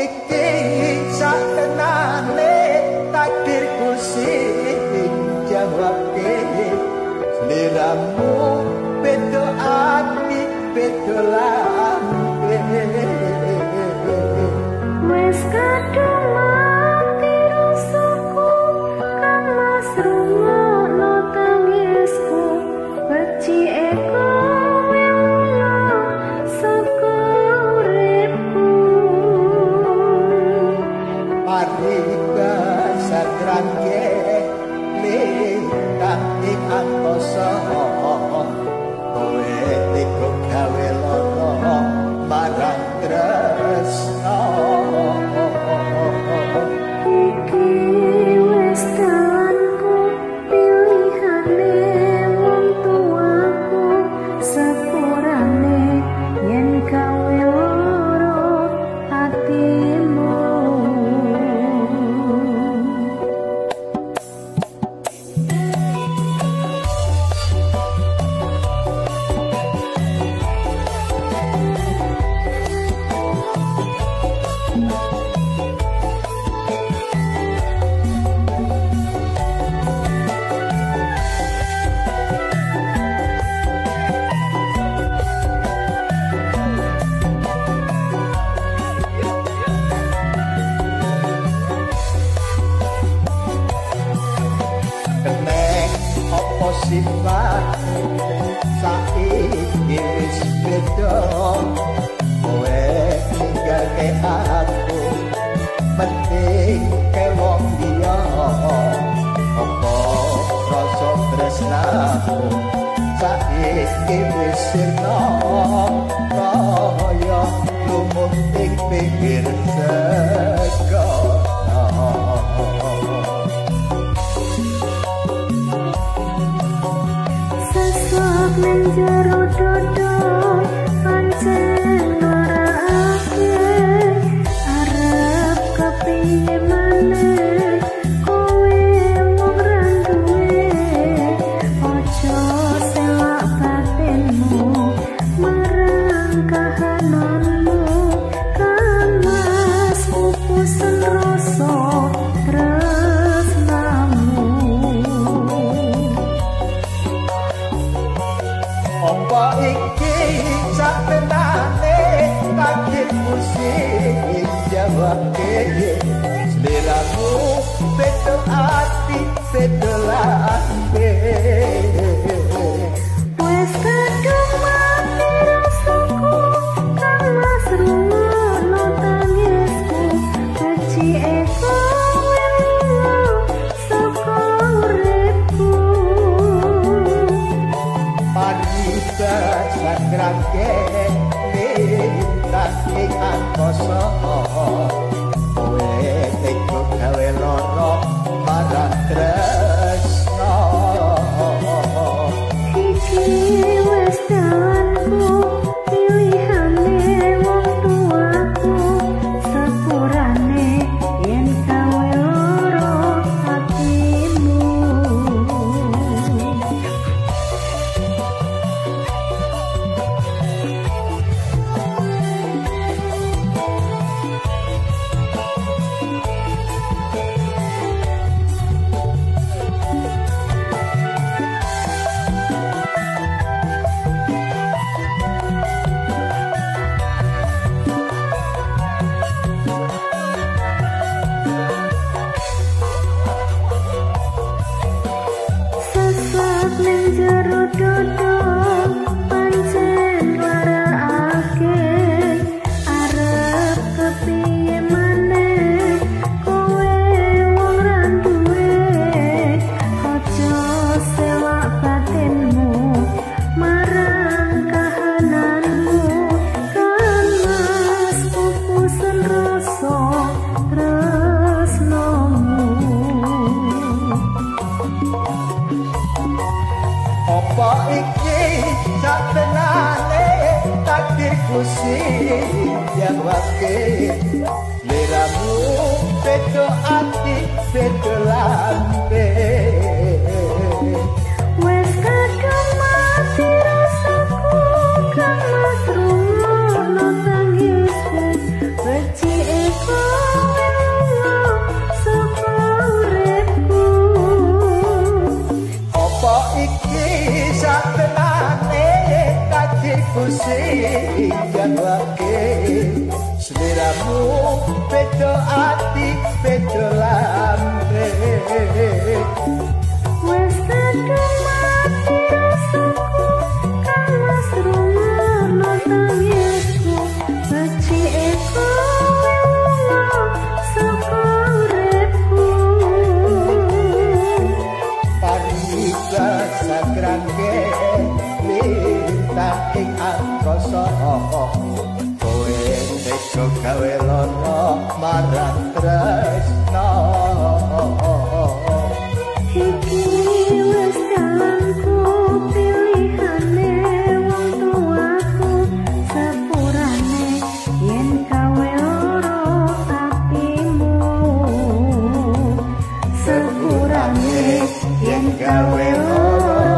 iki satenane takdirku sing jawabke? Sliramu beda ati beda lambe. Wis kadung mati rasaku kang Mas rungokno tangisku, becike kowe lunga saka uripku. Mari basatrake lintang ing angkasa, kowe tega gawe lara marang tresna. Iki wis dalanku, pilihane wong tuaku, sepurane yen gawe lara atimu. Kenek apa sifatmu saiki wis beda, kowe ninggalke aku penting ke wong liya. Apa rasa tresnamu saiki wis sirna kaya lumut ing pinggir segara. Sesuk ning jero dodo pancen nglarakake, arep kepiye maneh kowe wong ra duwe. Aja selak batinmu marang kahananmu, kang Mas pupusen rasa tresnamu. Apa iki satenane takdirku sing jawabke? Sliramu beda ati beda lambe. Wis kadung mati rasaku kang Mas rungokno tangisku, becike kowe lunga saka uripku. Mari basatrake lintang ing angkasa, kowe tega gawe lara marang tresna. Iki wis dalanku, pilihane wong tuaku, sepurane yen gawe lara atimu. Sesek ning jero dodo pancen nglarakake, arep kepiye maneh kowe wong ra duwe. Aja selak batinmu marang kahananmu, kang Mas pupusen rasa tresnamu. Apa iki satenane takdirku sing jawabke? Sliramu beda ati beda lambe. Wis kadung mati rasaku kang Mas rungokno tangisku, becike Apa iki satenane takdirku sing jawabke? Sliramu beda ati beda lambe. Wes kadung mati rasaku kamas rungono tangisku becike kowe lunga saka uripku. Paribasakrangke lintang ing angkasa, kowe tega gawe lara marang tresna. Iki wis dalanku pilihane wong tuaku, sepurane yen gawe lara atimu, sepurane yen gawe lara.